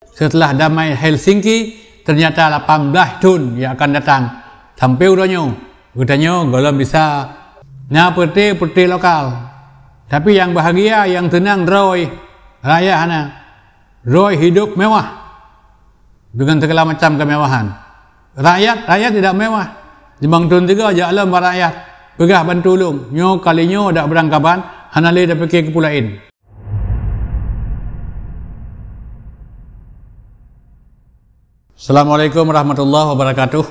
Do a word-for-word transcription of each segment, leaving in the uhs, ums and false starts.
Setelah damai Helsinki, ternyata lapan belas thon yang akan datang. Sampai uroe nyoe, geutanyoe gohlom bisa na peureute-peureute lokal. Tapi yang bahagia, yang tenang droe, rakyat hana. Droe hidup mewah dengan segala macam kemewahan. Rakyat, rakyat tidak mewah. Limong thon tiga jak lom bak rakyat, peugah bantu ulôn. Nyoe kali nyoe dak beurangkaban, hana lé tapike keu peue laén. Assalamualaikum warahmatullahi wabarakatuh.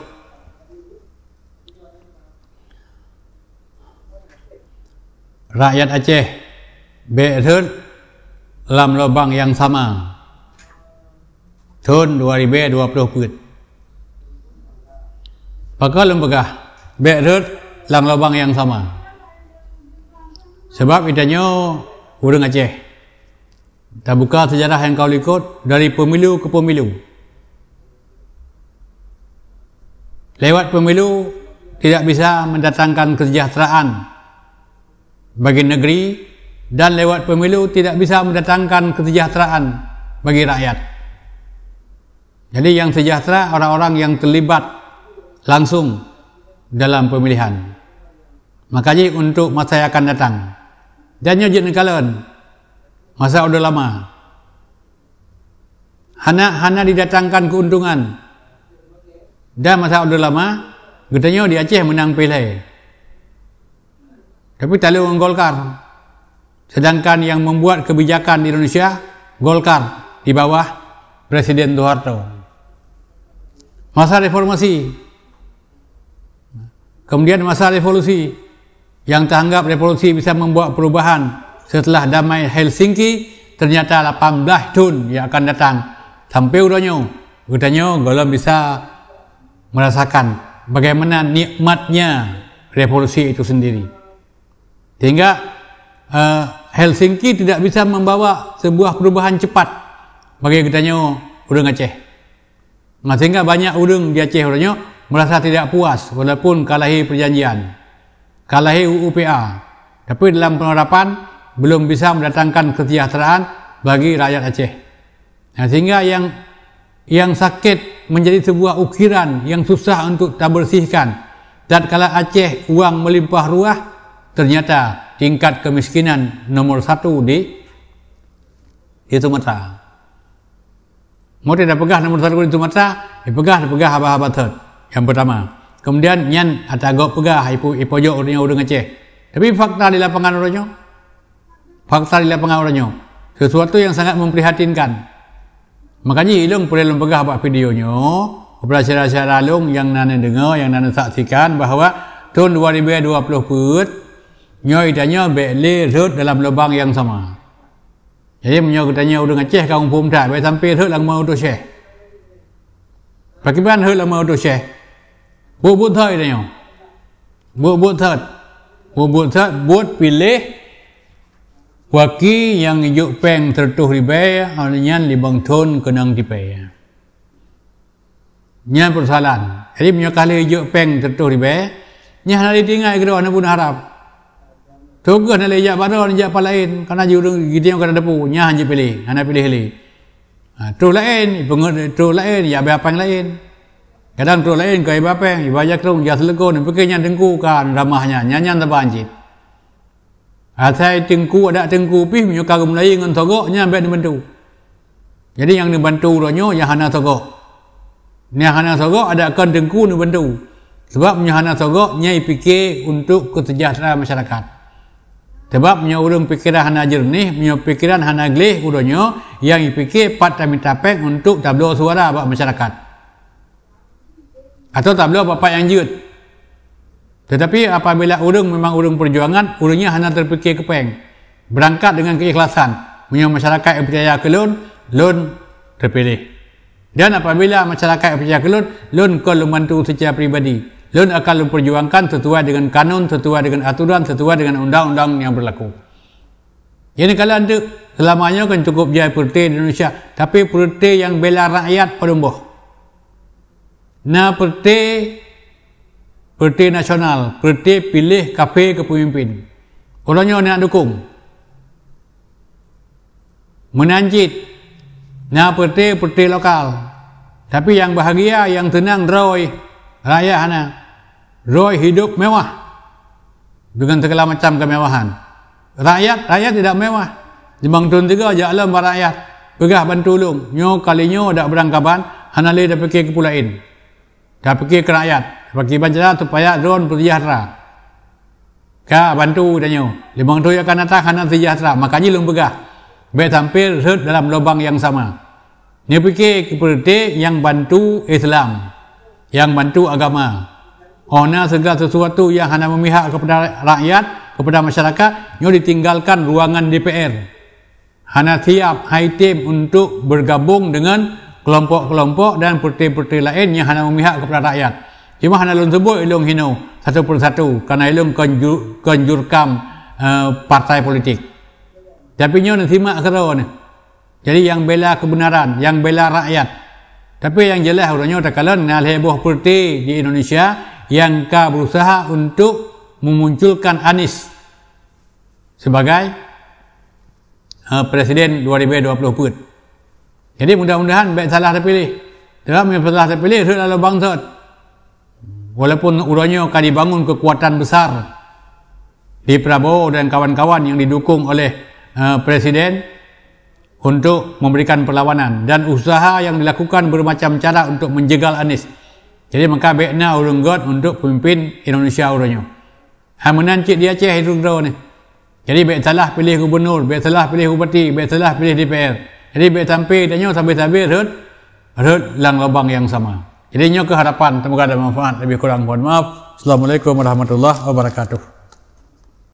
Rakyat Aceh, bék rhot lam lubang nyang sama thon dua ribèe dua ploh peuet. Pakon lôn peugah bék rhot lam lubang nyang sama? Sabab geutanyoe ureuëng Aceh, tabuka seujarah nyang ka likot dari pemilu ke pemilu. Lewat pemilu tidak bisa mendatangkan kesejahteraan bagi negeri, dan lewat pemilu tidak bisa mendatangkan kesejahteraan bagi rakyat. Jadi, yang sejahtera orang-orang yang terlibat langsung dalam pemilihan. Maka jih untuk masa yang akan datang. Dan nyoe jeuet neukalon masa udah lama. Hana, hana didatangkan keuntungan. Dan masa udah lama, geutanyoe di Aceh menang pilihan. Tapi taleueng Golkar. Sedangkan yang membuat kebijakan di Indonesia, Golkar di bawah Presiden Soeharto. Masa reformasi, kemudian masa revolusi, yang teranggap revolusi bisa membawa perubahan setelah damai Helsinki, ternyata lapan belas thon yang akan datang. Sampai uroe nyoe, geutanyoe gohlom bisa merasakan bagaimana nikmatnya revolusi itu sendiri. Sehingga, eh, Helsinki tidak bisa membawa sebuah perubahan cepat bagi geutanyoe ureuëng Aceh. Nah, sehingga banyak ureuëng di Aceh uroe nyoe merasa tidak puas walaupun ka lahé perjanjian, ka lahé U U P A, tapi dalam penerapan belum bisa mendatangkan kesejahteraan bagi rakyat Aceh. Nah, sehingga yang, yang sakit menjadi sebuah ukiran yang susah untuk tabersihkan. Tatkala Aceh uang melimpah ruah, ternyata tingkat kemiskinan nomor satu di, di Sumatera. Mau tidak peugah nomor satu di Sumatera, dipeugah, dipeugah haba-haba thot. Yang pertama. Kemudian nyan ata gob peugah, ipu-, ipojok ureuëng, ureuëng Aceh. Tapi fakta di lapangan uroe nyoe, fakta di lapangan uroe nyoe, sesuatu yang sangat memprihatinkan. Makanya ilong peureulèe lôn peugah bak video nyoe, kepada syedara-syedara lôn yang na neudeungoe, yang na neusaksikan bahwa thon dua ribèe dua ploh peuet, nyoe geutanyoe bék lé rhot dalam lubang yang sama. Jadi meunyoe geutanyoe ureuëng Aceh ka muphom that, bék sampai rhot lam rumoh Oto Syekh. Pakriban rhot lam rumoh Oto Syekh? Buet-buet thot geutanyoe. Buet-buet thot. Buet-buet thot, buet piléh waki nyang jijok péng siratoh ribèe, nyan limong thon keunong tipèe. Nyan peusoalan. Jadi meunyoe ka lheueh jijok péng siratoh ribèe, nyan hana lé teuingat keudroe hana pun harab. Toh geuh hana lé jak bak droe, jak pat laén, kana jih ureuëng geutanyoe ka na teupeu, nyan han jipiléh, hana piléh lé. Ha, troh laén, ipeungeut troh laén, jak bak péng laén. Kadang troh laén ka iba péng, iba jakrong, jak seuleukon, pike nyan teungku ka ramah nyan, nyan, nyan saban cit. Asai teungku, adak teungku pih meunyoe ka geumulai ngon sogok, nyan bék neubantu. Jadi nyang neubantu uroe nyoe nyang hana sogok. Nyang hana sogok adak kon teungku neubantu. Sebab meunyoe hana sogok, nyan ipike untuk kesejahteraan masyarakat. Sebab meunyoe ureuëng pikeran hana jeureunih, meunyoe pikeran hana gleh uroe nyoe, nyang ipike pat tamita péng untuk tabloe suara bak masyarakat. Atau tabloe bak pat nyang jeuet. Tetapi apabila ureuëng memang ureuëng perjuangan, ureuëng nyan hana teupike keu péng. Beurangkat dengan keikhlasan. Meunyoe masyarakat peucaya keu lôn, lôn teupiléh. Dan apabila masyarakat peucaya keu lôn, lôn kon lôn bantu seucara pribadi. Lôn akan lôn perjuangkan sesuai dengan kanun, sesuai dengan aturan, sesuai dengan undang-undang yang berlaku. Jadi kalau untuk selama nyoe kan cukup jai peureute di Indonesia, tapi peureute nyang bela rakyat padum boh. Na peureute, peureute nasional, peureute piléh kafé keu peumimpin. Uroe nyoe na dukung. Meunan cit, Na peureute-peureute lokal. Tapi nyang bahagia, nyang teunang droe, rakyat hana. Droe hidup mewah dengan segala macam kemewahan. Rakyat, rakyat tidak mewah. Limong thon tiga jak lom bak rakyat, peugah bantu ulôn. Nyoe kali nyoe dak beurangkaban, hana lé tapike keu peue laén. Tapike keu rakyat, pakiban cara supaya droe seujahteura. Ka bantu tanyoe. Limong thon nyang akan datang hana seujahteura, maka jih lôn peugah, bék sampai rhot dalam lubang nyang sama. Neupike keu peureute nyang bantu Islam, nyang bantu agama. Oh na segala sesuatu nyang hana memihak kepada rakyat, kepada masyarakat, nyoe ditinggalkan ruangan D P R. Hana siap, hai tem untuk bergabung dengan kelompok-kelompok dan peureute-peureute laén nyang hana memihak kepada rakyat. Cuma hana lôn sebut ilôn hino satu persatu, karena ilôn kon ju-, kon jurkam, eh, partai politik. Tapi nyoe neusimak keudroe nyoe. Jadi, nyang bela kebenaran, nyang bela rakyat. Tapi nyang jelas uroe nyoe takalon na lhée boh partai di Indonesia nyang ka berusaha untuk memunculkan Anies sebagai, eh, presiden dua ribu dua puluh empat. Jadi, mudah-mudahan bék salah terpilih. Sebab meunyoe salah terpilih, rhot lam lubang sot. Walaupun uroe nyoe ka dibangun kekuatan besar di Prabowo dan kawan-kawan yang didukung oleh, eh, presiden untuk memberikan perlawanan dan usaha yang dilakukan bermacam cara untuk menjegal Anies. Jadi, maka bék na ureuëng göt untuk pemimpin Indonesia uroe nyoe. Ha, meunan cit di Aceh itu droe ni. Jadi, bék salah pilih gubernur, bék salah pilih bupati, bék salah pilih D P R. Jadi, bék sampai tanyoe sabe-sabe rhot, rhot lam lubang yang sama. Jadi, nyoe keuh harapan, semoga ada manfaat. Lebih kurang mohon maaf. Assalamualaikum warahmatullahi wabarakatuh.